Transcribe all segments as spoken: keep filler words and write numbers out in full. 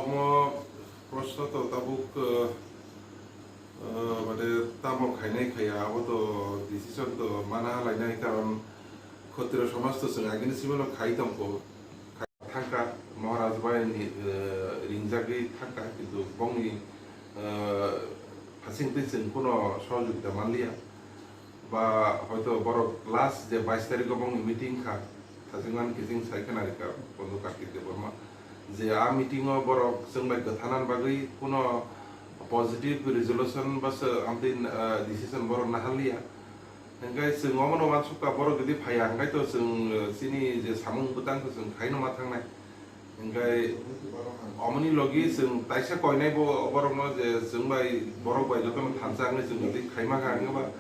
Omo proshno to tabuk, eh, eh, mane tamo khainai khaiya, abo to decision to mana lainai, karon Khatriya somaj to chwng agini simano khai tongkho. Khai thangkha, Maharaj bai ni, eh, ringjagwi thangkha, kintu bongni, eh, phasing twi chwng kuno sohojogita manliya. Ba hoito borok last je bais tarikh o bongni meeting kha, thachingmani kiching sai khna rikha Bandhu Kartik Debbarma, je a meeting o borok chwng bai kwthanani bagwi kuno positive resolution ba se amtwi, ah, decision borok naharliya. Hingkhe chwng omono uansukha borok jodi phaiya hingkhe to chwng, eh, chini je samung bwtang to chwng khaino ma thangnai. Hingkhe omoni logi chwng taisa koinai bo borokno je chwng bai borok bai jotono thansa wngwi chwng jodi khaima kha hwnba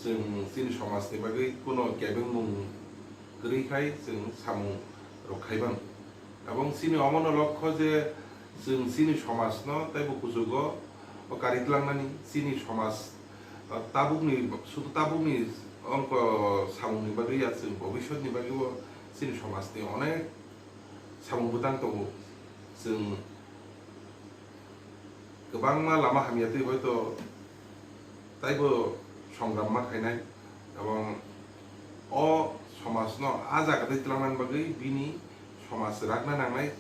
chwng chini somajni bagwi kuno kebengmung kwrwi khai chwng samung rok khai mano. Ebong chini omono lokho je chwng chini somajno teibo kuchugo o kari tlangnani chini somaj, o tabukni, sudu tabukni ongko samungni bagwi ya chwng bobisotni bagwibo chini somajni onek samung bwtang tongo. Chwng kwbangma lama hamya twi hoito taibo songram ma khainai, ebong o somajno a jaga twi twlangnani bagwi bini somaj rakna nangnai,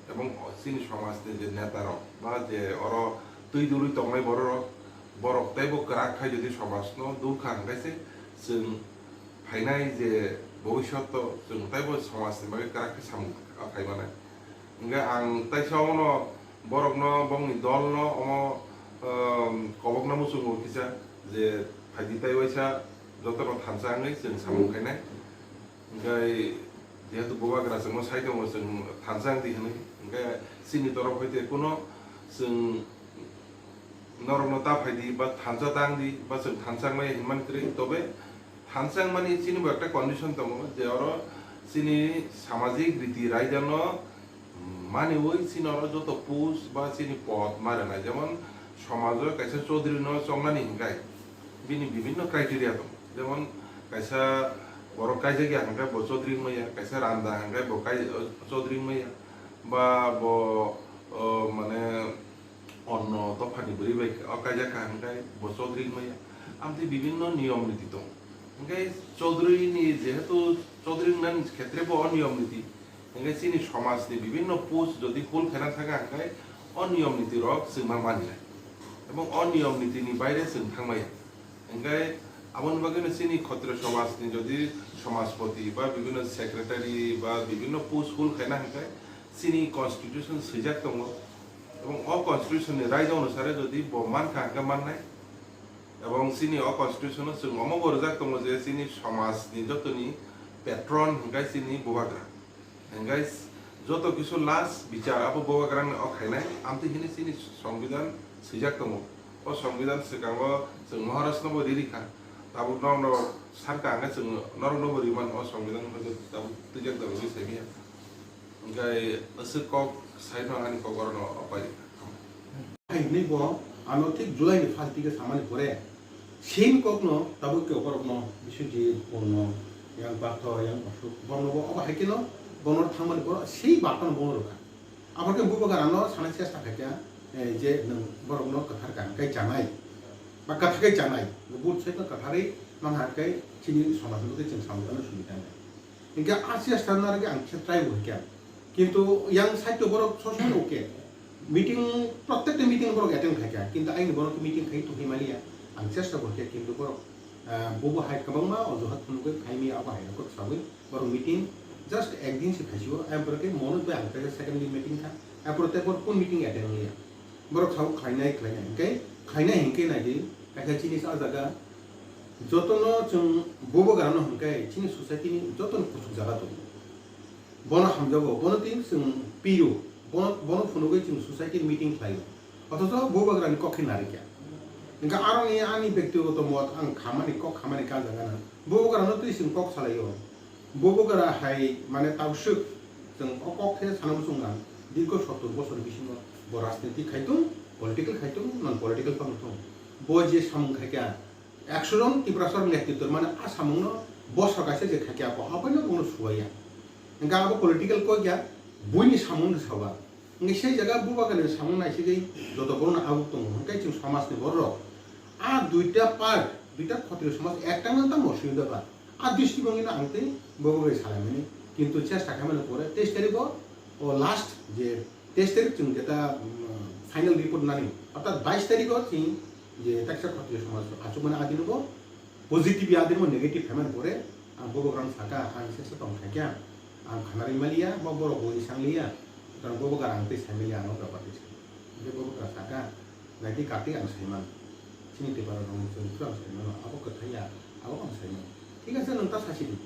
ebong o chini somajni je neta rok ba je oro twi dului tongnai borok rok, borok teibo kwrak khai jodi somajno dul kha hwnkhe se chwng phainai je bobisot to chwng teibo somajni bagwi kwrak khe samung khai manai. Hingkhe ang taisa omono borokno, bongni dolno omo, um, kobokna muchungo kisa je phaidi tei waisa jotono thansa wngwi chwng samung khainai. Hingkhe jehetu bubagra chwngno sai tongo, chwng thansa wngdi hwnwi, hingkhe chini torof hai tei kuno chwng norokno ta phaidi ba thansa ta wngdi ba chwng thansa wngmaya hinmani kwrwi, tobe thansa wngmani chini bo ekta condition tongo je oro chini samajik riti raidano maniwi chini oro joto post ba chini pod ma rwnai, jemon somajo kaisa chaudhary no chongnani hinkhai bini bibinno criteria tongo, jemon kaisa borok kaijak ya hinkhai bo chaudhary wngmaya, kaisa randa hinkhai bo kai-, chaudhary wngmaya, ba bo, o, mane, onno dophani bwrwi bai o kaijak kha hinkhai bo chaudhary wngmaya. Amtwi bibinno niyom niti tongo. Hinkhai chaudhary ni jehetu chaudhary wngnani khetre bo o niyom niti, hinkhai chini somaj ni bibinno post jodi hold khaina thangkha hinkhai o niyom niti rok chwng ma manya. Ebong o niyom niti ni baire chwng thangmaya. Hinkhai aboni bagwino chini Khatriya somajni jodi somajpoti ba bibinno secretary ba bibinno post hold khaina hinkhai chini constitution swijak tongo. Ebong o constitution ni raida onusare jodi bo mankha hinkhai mannai. Ebong chini o constitution o chwng omo bo rwjak tongo je chini somajni jotoni patron hinkhai chini bubagra. Hinkhai joto kisu last bichar abo bubagrani o khainai, amtwi hini chini songbidan swijak tongo. O songbidan swkango chwng Maharajno bo riri kha. Tabuk norokno sakha hinkhai chwng norokno bo riman o songbidan hinkhai tabuk twijak dalogwi saimanya. Hinkhai aswk kok saino ani kok orono opai rikha. Hai hwnwi bo ano thik July ni first dike samani pore Same kokno tabuk khe borokno Biswajit, bono yang Partho, yang Ashok, bono bo obo hai kheno bono thangmani borok sei bartano bono rwkha. Aboni khe bubagrano sana chesta khaikha, eh, je nwng borokno kwthar kaham khe chanai ba kwthar khe chanai, but saikhno kwtharwi mang hai khe chini somajno tei chwng samung tangna sumui tangnai. Hinkhe a chesta narwkhe ang khe try bo hinkhe. Kintu yang side o borok sob somoi okay. Meeting, protekta meeting borok attend khaikha. Kintu aini borok meeting khai tongwi maliya. Ang chesta bo hinkhe kintu borok, ah, bobo hai kwbangma ojohat phunugwi phaimaya abo hai rokno sawi borok meeting just ekdin se phaisio. Ampore khe Manoj bai ang khe second din meeting kha. Ampore tei borok kun meeting attend liya. Borok sao khlainai, khlainai. Hinkhe khlainai hinkhe naidi, kaisa chini sa jaga jotono chwng bubagrano hinkhe chini society ni jotono kuchuk jaga tongo. Bono hamjago, bono twi chwng piro, bono, bono phunugwi chwng society ni meeting khlaio. Othocho bubagrani kok khe narikya. Hinkhe aroni ani bektigoto mot ang khamani, kok khamani ka jaga na. Bubagrano twi chwng kok salaio. Bubagra hai mane tauswk chwng o kok khe sana muchungo ang dirgho sottor bosor bisingo bo rajniti khai tong, political khai tong, non political phano tong. Bo je samung khaikha, ekso jon Tiprasarok netritw mane a samungno bosor kaisa je khaikha bo aboino bono suwaiya. Hingkhe abo political kok ya, buini samungno sawa. Hwnkhe sei jaga bubagrani samung naisigwi joto borokno abuk tongo, hwnkhe chwng somajni bororok a duita part, duita khotriyo somaj ekta wngkha tamo swiyo da ba? A dristi bangino ang tei bubagrani salaimani, kintu chesta khaimani pore teis tarikho o last je teis tarik chwng jeta, um, final report nani, orthat bais tarikho chwng je taksa khotriyo somaj achukmani adinobo positive ya adinobo negative khaimani pore ang bubagrano saka, ang sesa tong khaikha, ang khana ringmaliya, bo borok bo isang liya, sutrang bubagra ang tei saimaliya, ang o bebak tei sai. Hwnkhe bubagra saka, naidi kati ang saiman, chini twipara rong chwng ang saimano, abo kwthai ya, abo ang saimano. Thik ase, nwng ta sasi di.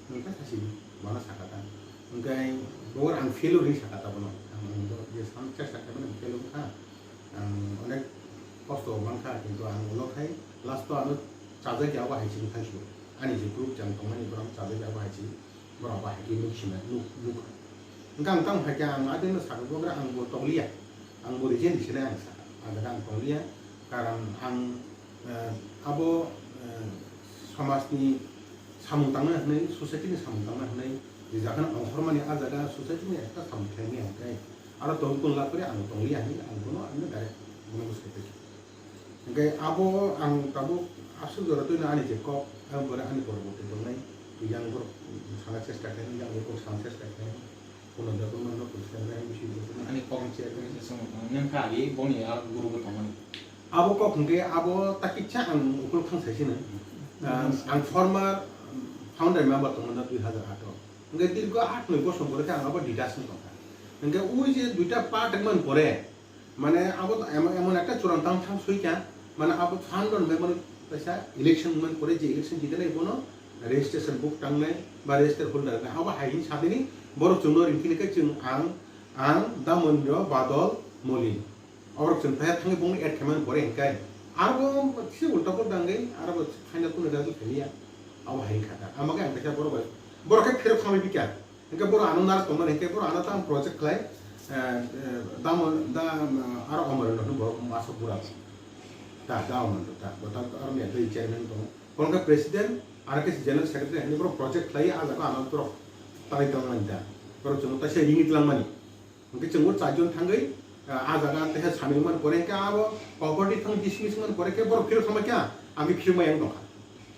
Nwng ta sasi di, bono saka ta. Hwnkhe bo ang failure hinwi saka ta bono. Ang bo je sam chesta khaimani ang failure wngkha. Ang onek kosto mankha, kintu ang ulo khai last o ano chajak ya abo hai chini thangsu. Ani je group jang tongmani borok chajak ya abo hai chini, borok abo hai khe nuk sina, nuk, nuk. Hwnkhe ang tamo hai khe ang adino saka bubagra ang bo tongliya. Ang bo resign di sinai ang saka. Ang ang tongliya. Karon ang Eh, abo, eh, somajni samung tangna hwnwi, society ni samung tangna hwnwi, je jakhano ongkhormani, ah jaga society ni ekta samung khlaimani hwnkhe, aro tong tong la kore ang tongliya hwnwi ang bono, ano direct bono bwsai paikha. Hwnkhe abo ang tabuk aswk jora twino ani je kok, ang bore ani borok bo tongthoknai, yang borok sana chesta khlainai, yang borok sana chesta khlainai. Kuno joto mano kuno sendai bisi joto mano. Ani kok ni chair ni song nang kha agi boni a guru bo tongmani. Abo kok hwnkhe abo takitsa ang ukulok thang sai sino. Hmm. Ah, ang former founder member tongmani dui hazar aat o. Hwnkhe dirgo aat noi bosor pore khe ang abo detach wng tongkha. Hwnkhe ui je duita part wngmani pore, Mane abo to emon, emon ekta churang tang thang soi kha, mane abo phan rok bai mane kaisa election man pore je election jite nai bono registration book tangnai ba register holder nai abo hai hin sa tini borok chwngno ring khini khe chwng ang, ang Damondo Badol Molin. Abo rok chwng thaya thangwi bongni add khaimani pore hinkai abo kisa ulta pulta wngwi abo final kuno result khailiya abo hai kha ta. Amo khe ang kaisa borok bai borok khe pherok thangwi bikha. Hingke borok ano nar tongmani hingke borok ano tang project khlai, eh, eh, damo, da, eh, aro omoreno hwnwi borok masa bura. Da, da omoreno da, bo da aro ni adai chairman tongo. Borok khe president, aro khe general secretary hwnwi borok project khlai, ah jaga ano borok tanai tongmani da. Borok chwngno taisa ringwi twlangmani. Hingke chwngbo charjon thangwi, eh, ah jaga teha samwi mani pore hingke abo property thang dismiss mani pore khe borok phirok thangma khe, ah, ang khe phirok ma yang tongkha.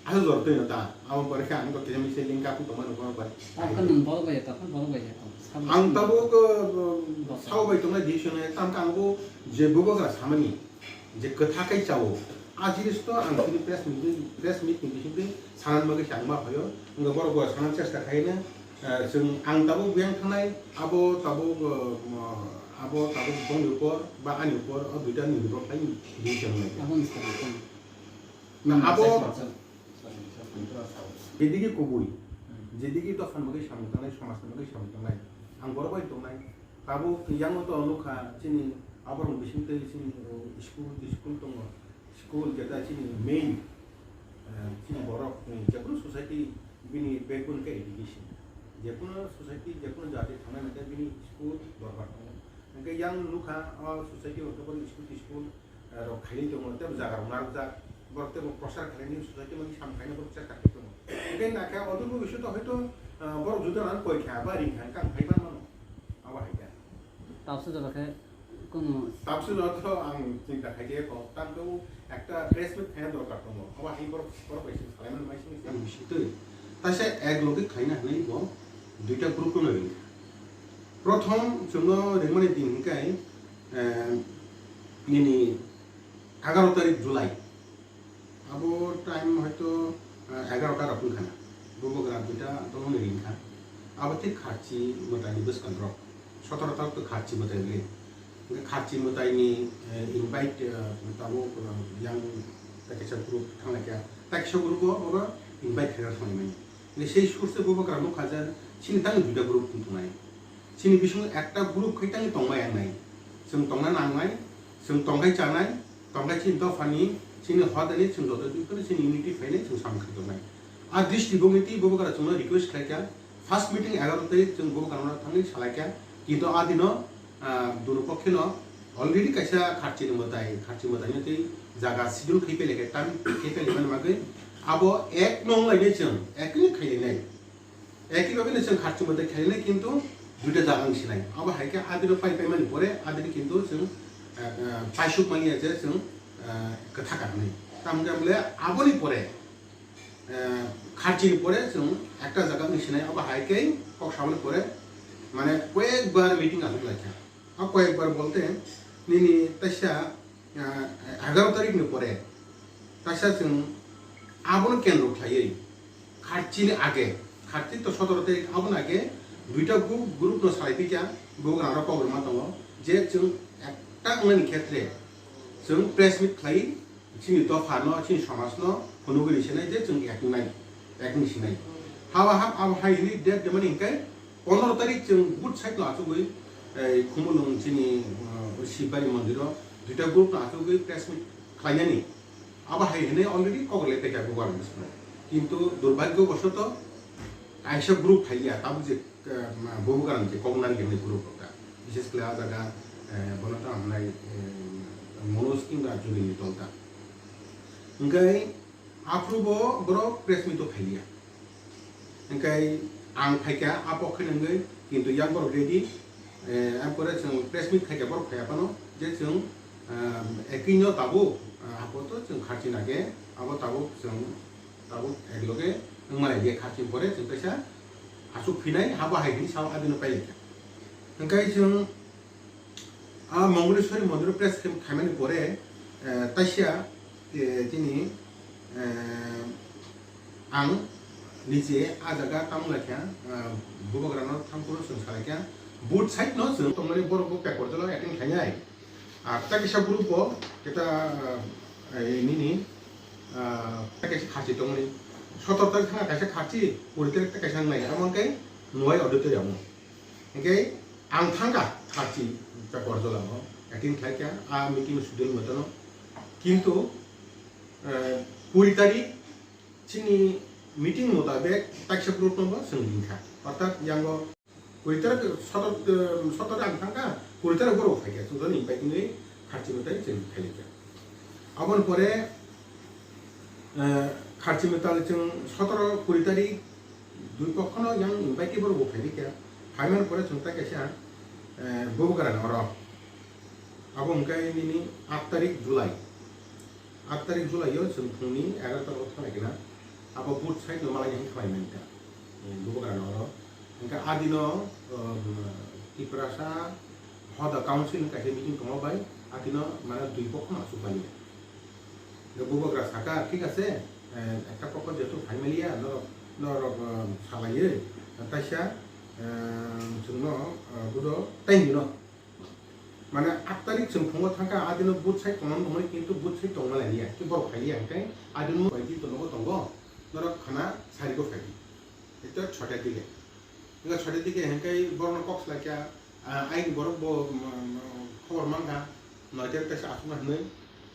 Aswk jora twi no ta, abo pore khe ang kok kisa misa link up tongmani borok bai. Ang khe nwng borok bai ya, takhuk borok bai ya, tong. Ang tabuk, uh, Bosor. Sao bai tongnai decision ai, tamo khe ang bo je bubagra samani, je kwtha khai chao, a jinis to ang chini press meet, press meet ni bisingtwi sanani bagwi se ang ma phaio, wngkha borok bo sanani chesta khaino, uh, chwng ang tabuk buyang thangnai, abo tabuk, uh, abo tabuk bongni upor ba ani upor, o duita ni upor khlai decision nai. Abo ni swkang. Na, hmm, abo session, session. Jedigi kubui, hmm, jedigi dophan bagwi samung tangnai, somajni bagwi samung tangnai, ang borok bai tongnai. Tabuk yango to nukha, chini aborok bisingtwi chini, uh, school, school tongo. School jeta chini main, uh, chini borok, uh, jekono society bini backbone khe education. Jekono society, jekono jati thangnai hwnkhe bini school dorkar tongo. Hwnkhe yang nukha, o society hwnkhe bono school, school, rok khailai tongo, tei bo jaga rok narwkjak, borok tei bo prochar khailai nini society mani sam khaina borok chesta khlai tongo. Hingke nakhe odor bobishoto hoito, ah, borok juda nang koi kha ba ring kha, hingke ang phai man mano. Abo hai khe. Tabse jora khe kuno tabse jora to ang chinta khai khe kok, tam khe ekta press meet khaina dorkar tongo. Abo hai borok, borok bai sing salai man mai sing sing. Ang bising twi. Taisa ek loge khaina hinwi bo duita group no ring kha. Prothom chwngno ringmani din hingke, eh, nini egaroh tarik July, abo time hoito, eh, egaroh ta rok wngkha na, bubagra duita dol wngwi ringkha, abo thik kharchi mwtaini bwskango, sotoro tarik to kharchi mwtai wngwi, hwnkhe kharchi mwtaini, eh, invite, eh, tabuk, eh, yang takisa group thanglaikha, takisa group o oro invite khaina thanglaimani. Hingke sei source bubagra nukha je chini tang duita group tong tongnai. Chini bisingo ekta group khai tang tongmai ang nai. Chwng tongna nangnai, chwng tongkhai chanai, tongkhai chini dophani, chini hodani chwng joto twi phano chini unity phainai chwng samung khai tongnai. A dristi bongni twi bubagra chwngno request khlaikha, first meeting egaroh tarik chwng bubagrano thangwi salaikha, kintu a dino ah, dunu pokhe no already kaisa kharchi ni mwtai, kharchi mwtai no tei jaga schedule khai pele khe, time khai pele mani bagwi abo ek nong lai nai chwng, ek ni khai nai. Ek ni bagwi no chwng kharchi mwtai khai nai, kintu Duita jaga wng sinai. Abo hai khe adino pai paimani pore adino kintu chwng, eh, eh, paisuk manya je chwng, eh, kwtha kangnai. Tamo khe bole aboni pore, eh, kharchini pore chwng ekta jaga wng sinai. Abo hai khe kok samani pore mane koyekbar meeting aswk lai kha. A koyekbar bolte nini taisa, ah, egaroh tarikh ni pore taisa chwng abono kendro khlaiwi kharchini age, kharchi to sotoro tarik abono age duita group, group no salai phikya, bo gwnang rok kok rwma tongo je chwng ekta wngnani khetre chwng press meet khlai chini dopha no, chini somaj no phunugwi ri sinai je chwng ek wngnai, ek wng sinai. Haba hap abo hai hwnwi date demani hwnkhe pondro tarik chwng both side no achugwi, eh, Khumulwng chini, uh, Shivbari mondiro duita group no achugwi press meet khlainani. Abo hai hwnwi already kok le paikha government no. Kintu durbhagyo bosoto kaisa group phaiya, tabuk je, eh, Bubagra ni je Koknari hwnwi group rok ta. Bishes khlai ah jaga, eh, bono ta hamnai, eh, Manoj Singh Rajuni ni dol ta. Hwnkhe aphuru bo borok press meet o phaiya. Hwnkhe ang phaikha a pokhe nangwi, kintu yang borok ready, eh, ang pore chwng press meet khaikha borok phaiya phano je chwng, eh, ekino tabuk, eh, apoto chwng kharchi nage, abo tabuk chwng tabuk ekloge wngmani je kharchi pore chwng kaisa aswk phinai habo hai hwnwi sao adino pailai kha. Hwnkhe chwng a Mongoliswari mondiro press camp khaimani pore, eh, taisa, eh, chini, eh, ang nije a jaga tamo lai kha, eh, Bubagrano thangphuru chwng salai kha, both side no chwng tongmani borok bo paper jolo attend khainai. Ar ta kisa group bo keta, eh, nini, eh, ta kisa kharchi tongmani. Sotor tarik thangna kaisa kharchi, kuri tarik ta kaisa wngnai, amo khe Nwai auditorium o. Hingke ang thangkha kharchi ta Borjola o, attend khlaikha a meeting schedule motono. Kintu, eh, kuri tarik chini meeting motabek taksa group no bo chwng linkha. Orthat yango kuri tarik sotor, eh, sotor ang thangkha, kuri tarik borok phaikha, chwng jani bai tini kharchi motai chwng khailaijakha. Aboni pore, eh, kharchi mwtal chwng sotoro kuri tarik dui pokhono yang invite borok bo phairikha. Phaimani pore chwng tai kaisa, eh, Bubagrani oro. Abo hwnkhe nini aat tarik July. Aat tarik July o chwng phungni egarota o thanglai kena. Abo both side no malai hwn khlai mankha. Eh, Bubagrani oro. Hingke adino, um, Tiprasa Hoda Council ni kaisa meeting tongma bai, adino mane dui pokho no asuk bai. Hingke Bubagra saka, thik ase, eh, ekta pokho jehetu phaimaliya, norok, norok, um, salaiwi, taisa, um, chwngno, uh, budo tei hino. Mane aat tarik chwng phungo thangkha, adino both side tongmani tongmani, kintu both side tongma lailiya, ki borok phailiya, hingke adino bai di tongo, tongo, norok khana sarigo phaidi. Ekta chhote dige. Wngkha chhote dige hingke borokno kok salaikha, ah, ayang borok bo, mm, mm, khobor mankha, noita kaisa asukna hinwi,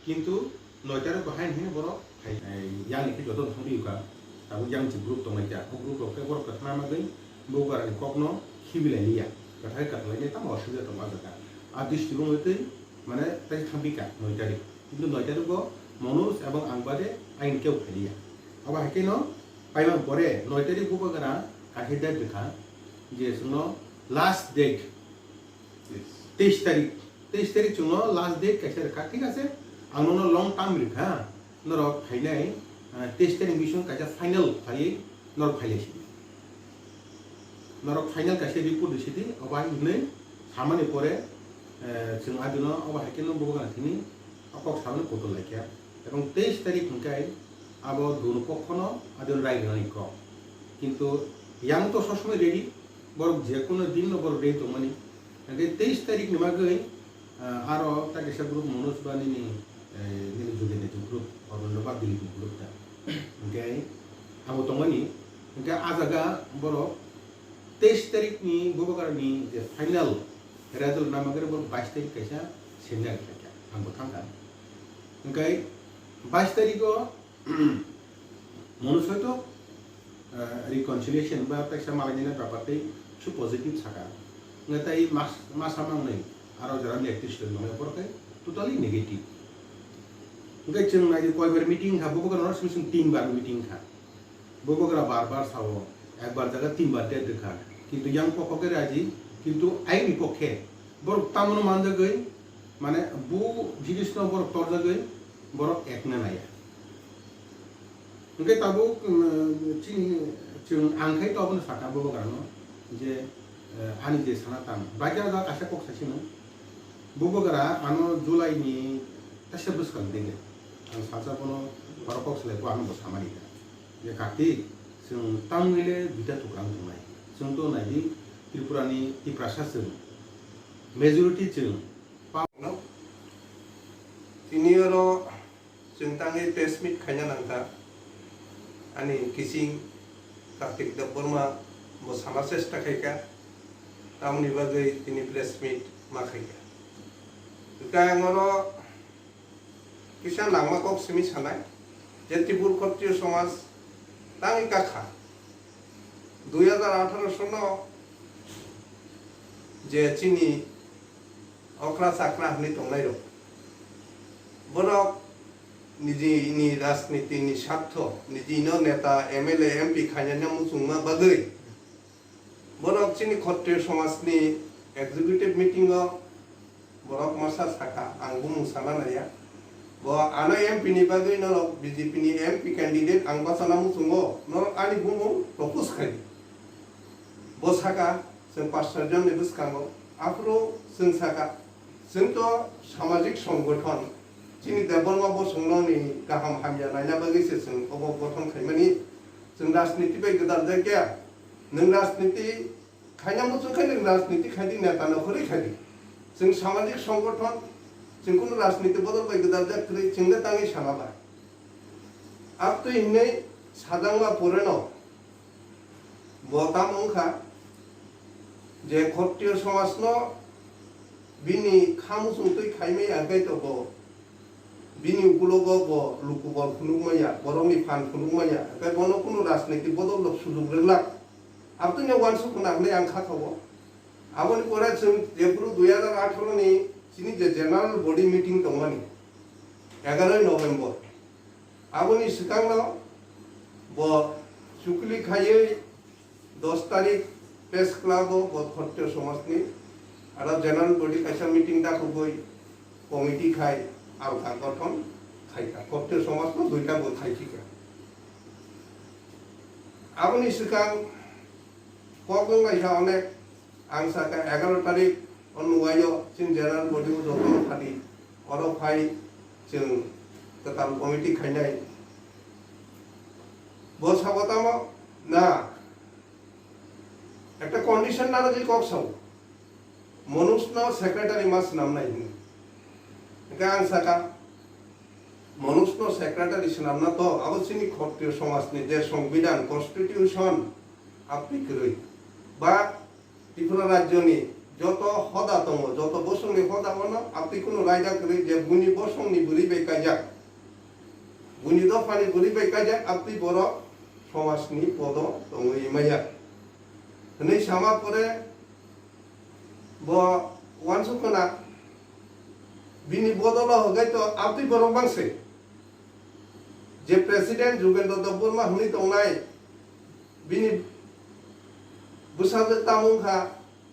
kintu noita rok bahai hinwi borok phai, eh, yang ni khe joto thangwi kha, tabuk yang chi group tonglaikha, o group rok khe borok kwthana bagwi Bubagrani kokno khibilailiya, kwthai kwthalaini tamo osubida tongo o jaga. A district o wngwi twi mane tei thangpikha noita ri, kintu noita ri bo Manoj ebong ang bade ayang keu phailiya. Abo hai kheno Paimani pore noi tarik Bubagra kaisa date rwkha, je chwngno last date, teis tarik, teis tarik chwngno last date kaisa rwkha, thik ase? Ang nono long term rwkha, norok phainai, ah, teis tarik bising kaisa final khlaiwi norok phailai sidi. Norok final kaisa report rw sidi, obo hai hwnwi samani pore, eh, chwng adino obo hai kheno Bubagra thini o kok samani kotor laikha. Ebong teis tarik hwnkhe abo dunu pokhono adino rai rwnani kok. Kintu yang to sob somoi ready, borok je kono din no borok ready tongmani. Hwnkhe teis tarik ni bagwi, ah, aro ta kisa group Manoj ba nini, eh, nini Jugendra ni group, Arvind ba Dilip ni group ta. Hwnkhe abo tongmani, hwnkhe ah jaga borok teis tarik ni Bubagra ni je final result na bagwi borok bais tarik kaisa seminar khlaikha, ang bo thangkha. Hwnkhe bais tarik o Manoj hoito, eh, reconciliation ba kaisa malainani bapar tei su positive saka. Hwnkhe tai mas-, masa mangnwi aro jora ni activist rok nangya borok khe totally negative. Hwnkhe chwng nai di koibar meeting kha, Bubagra no simi simi tin bar meeting kha. Bubagra bar bar sao, ekbar jaga tin bar date rwkha. Kintu yang pokho khe raji, Kintu aini pokhe borok tamono manjagwi, mane bo jinisno borok torjagwi borok ekna naiya. Hwnkhe tabuk, um, chini, chwng ang khai to abono sakha Bubagrano je, eh, ani je sana tang. Baikha da kaisa kok sasino. Bubagra ano July ni kaisa bwskang dege. Ang salsa bono borok kok salai bo ano bo samani kha. Je Kartik, chwng tamni le duita tukrang tongnai. Chwng to naidi Tripura ni Tiprasa chwng. Majority chwng. Pa- No? Tini oro Chwng tangwi press meet khaina nangkha. Ani kising Kartik Debbarma bo sana chesta khaikha, tamoni bagwi tini press meet ma khaikha. Hwnkhe ang oro kisa nangma kok simi sanai je Tripura Khotriyo Somaj tangwi kakha dui hajar atharo sono je chini okra chakra hwnwi tongnairok. Borok nijini rajnitini sartho, nijino neta, M L A, M P khainani muchungma bagwi borok chini Khotriyo somajni executive meeting-o borok masa sakha, ang bumung sana naiya. Bo ano M P ni bagwi norok B J P ni M P candidate ang bachana muchungo, norok ani bumung propose khai di. Bo sakha, chwng pash soi jon ni bwskango, aphuru chwng sakha, chwng to samajik songgothon, chini Debbarma bosongno ni kaham hamya naina bagwi se chwng obo gothon khaimani, chwng rajniti bai gwdal jakya, nwng rajniti khaina muchung khe nwng rajniti khai di, neta no khorwi khai di, chwng samajik songgothon, chwng kunu rajniti bodol bai gwdal jak kwrwi, chwng le tangwi sana bai. Abtwi hinwi sajakma poreno bo tamo wngkha je Khotriyo somajno bini kha muchung twi khaimaya, hwnkhe to bo bini ukulogo bo lukubor phunukmaya, borokni phan phunukmaya, hwnkhe bono kunu rajniti bodolno sujuk rwglak. Abtwino uansuk khna hwnwi ang kha thogo. Aboni pore chwng jephuru dui hajar atharo ni chini je general body meeting tongmani, egaroi November, aboni swkangno bo chukli khaiwi dos tarik press club o bo Khotriyo somajni aro general body kaisa meeting dakhogwi committee khai alka gothon khaikha, Khotriyo somajno duita bo khaikhikha. Aboni swkang kok wnglaikha onek. Ang sakha egaroh tarik o nuwaio chini general body o joto phadi, oro phai chwng kwtal committee khainai. Bo sabo tamo na, ekta condition nanogwi kok sao, Manoj no secretary ma swnamnai hwnwi. Hwnkhe ang sakha, Manoj no secretary swnamna to abo chini Khotriyo somajni je songbidan, constitution, abtwi kwrwi ba Tripura rajyoni joto hoda tongo, joto bosongni hoda ono abtwi kunu raida kwrwi je buini bosongni bwrwi bai kaijak, buini dophani bwrwi bai kaijak, abtwi borok somajni podo tongwi maya hwnwi sama pore bo uansuk khna bini bodolo hwnkhe to abtwi borok bangse. Je President Jugendra Debbarma hwnwi tongnai, bini bwsajwk tamo wngkha,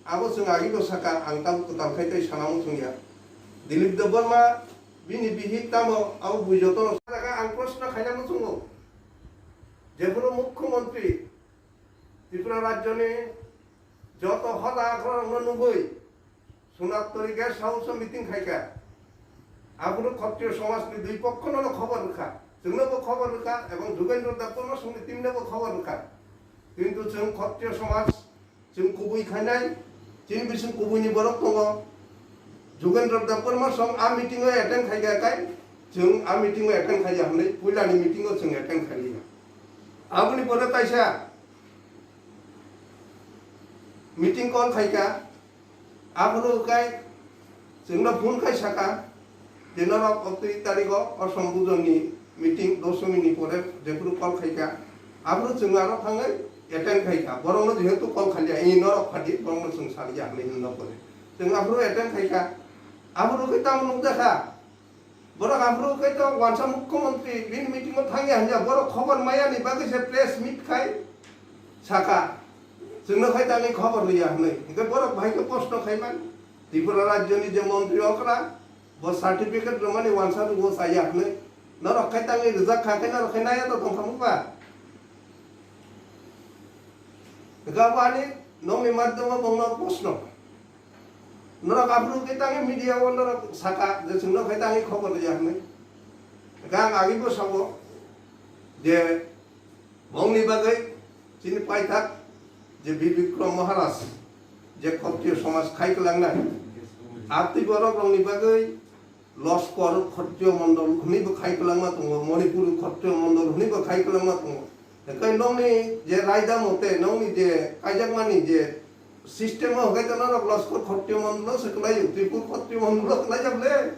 abo chwng agebo sakha, ang tabuk kwtal khai tei sana muchungya. Dilip Debbarma bini bihik tamo, abo bui jotono sakha, ang proshno khaina muchungo. Jephuru Mukhyamantri Tripura rajyoni joto hoda akhorokno nugwi Sunaptori Guest House o meeting khaikha. Abono Khotriyo somajni dui pokhono khobor rwkha, chwngnobo khobor rwkha ebong Jugendra Debbarma songni team nobo khobor rwkha. Kintu chwng Khotriyo somaj, chwng kubui khainai, chini bising kubuini borok tongo. Jugendra Debbarma song a meeting o attend khaikha kai, chwng a meeting o attend khaiya hwnwi puilani meeting o chwng attend khailiya. Aboni pore kaisa meeting call khaikha, aphuru kai chwngno phone khai sakha je norok o twi tarigo o songbujon ni meeting dosomi ni pore jephuru call khaikha, aphuru chwng aro thangwi attend khaikha, borokno jehetu call khaiya, "Ei norok phadi, borokno chwng saliya," hwnwi hwnna pore chwng aphuru attend khaikha, aphuru khe tamo nukjakha. Borok aphuru khe to wansa mukhyamantri bini meeting o thangya hwnwi borok khobor maya ni bagwi se press meet khai sakha. Chwngno khai tangwi khobor rwya hwnwi. Hwnkhe borok bahai khe proshno khaiman. Tripura rajyoni je montri okra, bo certificate rwmani wansa rwgo chaya hwnwi. Norok khai tangwi rwjak kha khe norok khai naya to tongkha mukba. Hwnkhe abo ani nokni madhyamo bongno proshno. Norok aphuru khe tangwi media o norok saka je chwngno khai tangwi khobor rwya hwnwi. Hwnkhe ang agwibo sabo je bongni bagwi chini paithak je Bir Bikrom Maharaj je Khotriyo somaj khai kwlangnai. Abtwi borok rokni bagwi Loskor Khotriyo Mondol hwnwi bo khai kwlangma tongo, Manipur Khotriyo Mondol hwnwi bo khai kwlangma tongo. Hwnkhe nokni je raida mote, nokni je kaijakmani je system o hwnkhe to norok Loskor Khotriyo Mondol se kwlaio, Tripur Khotriyo Mondol kwlaijak le.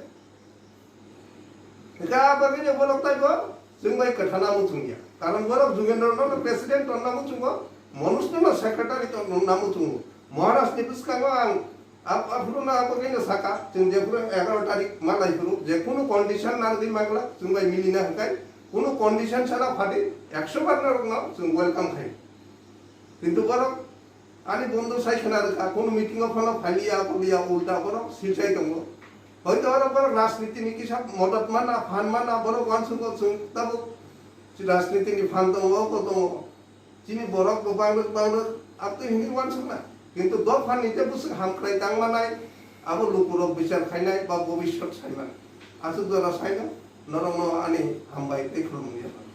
Hwnkhe a bagwino borok taibo chwng bai kwthana muchungya. Karon borok Jugendro no president tonna muchungo, Manoj no secretary tonna muchungo. Maharaj ni bwskango ang Ap-, aphuru no abo khe no saka, chwng jephuru egaroh tarik malai phuru, je kunu condition narwgwi mangla, chwng bai milina hwnkhe, kunu condition sana phadi, ekso bar norokno chwng welcome khai. Kintu borok ani bondo sai khna rwkha, kunu meeting o phano phailiya, aphuru ya ulta borok silchai tongo. Hoito oro borok rajniti ni kisa modot mana, phan mana, borok uansukgo chwng tabuk rajniti ni phan tongo, oko tongo. Chini borok bo bangrwk bangrwk abtwi hwnwi uansukna. Kintu dophani je bwswk hamkrai tangmanai, abo lukurok bichar khainai ba bobiswt saimanai. Aswk jora saino norokno ani hambai tei khulumung yapharwi.